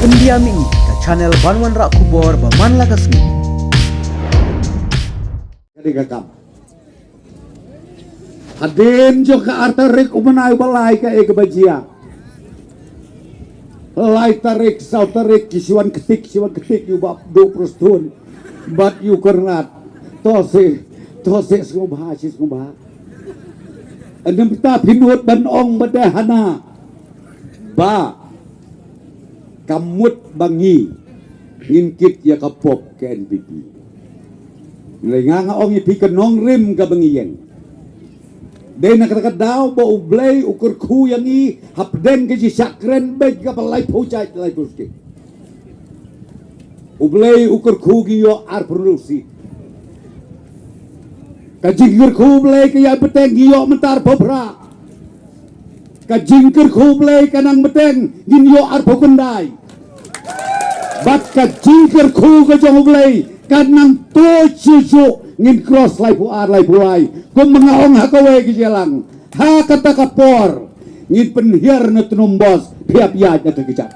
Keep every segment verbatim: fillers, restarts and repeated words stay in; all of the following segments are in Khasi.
India Mini, ka channel ban wanrah khubor ba man la ka sngi. Ka dei ka kam. Hadien jong ka ar tarik u bnai ba lai ka e ka ba jia. Lai tarik, saw tarik, ki shu wan ktik, shu wan ktik, ïa u Bah Duh Prestone bad ïa u Kyrnat. To se, to se sngewbha, shi sngewbha. Namar ta phi nud ban ong ba dei hana ba ka mut ba ngi ngin kit ïa ka pop ka N P P. Hynrei nga nga ong ïa phi ka nongrim ka ba ngi ïeng. Dei na kata ka daw ba U Blei u kyrkhu ïa ngi hapdeng ka jingshah kren beit kaba laiphew jait laiphew state. U Blei u kyrkhu ngi ïoh arphew hynriew seat. Ka jingkyrkhu U Blei ka ïai bteng ngi ïoh mynta arphew phra. Ka jingkyrkhu U Blei ka nang bteng ngin ïoh arphew khyndai. Bad ka jingkyrkhu ka jong U Blei ka nang tuid shuh shuh ngin cross laiphew ar laiphew lai. Kumba nga ong ha kawei ka jingïalang, ha kata ka por ngin pynhiar na tnum bos, phi hap ïaid na ka kjat.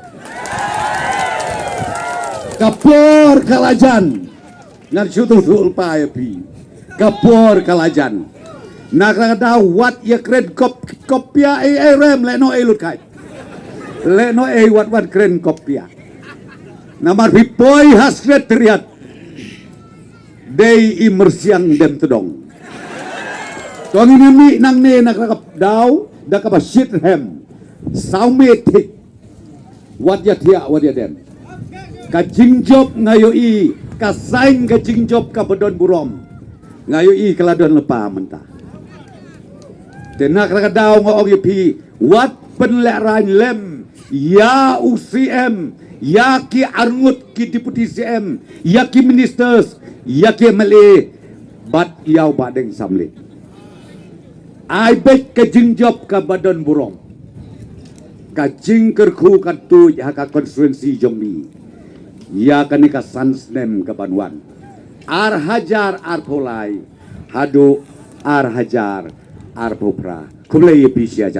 Ka por ka la jan. Ngan shu tu tu pa ïa phi. Ka por ka la jan. Na ka daw wat ïa kren kop, kopia ei ei rem, lehnoh ei lut kai. Lehnoh ei wat wat kren kopia. Namar phi poi ha Secretariat. Dei i myrsiang dem tdong. To ngin ïa mih nangne na ka daw da kaba shit rhem. Saw miet thik. Wat ïa thiah, wat ïa dem. Ka jingjop nga ïohi, ka sign ka jingjop kaba don burom. Nga ïohi ka la don lypa mynta. Te na kata ka daw nga ong ïa phi, wat pynlehraiñ lem ïa u C M, ïa ki arngut ki deputy C M, ïa ki ministers, ïa ki M L A, bad ïa u Bah Deng Samlin. Ai beit ka jingjop kaba don burom. Ka jingkyrkhu kan tuid ha ka constituency jong mi ïa kane ka san snem ka ban wan. Ar hajar arphew lai haduh ar hajar arphew phra. Khublei ïa phi shi hajar.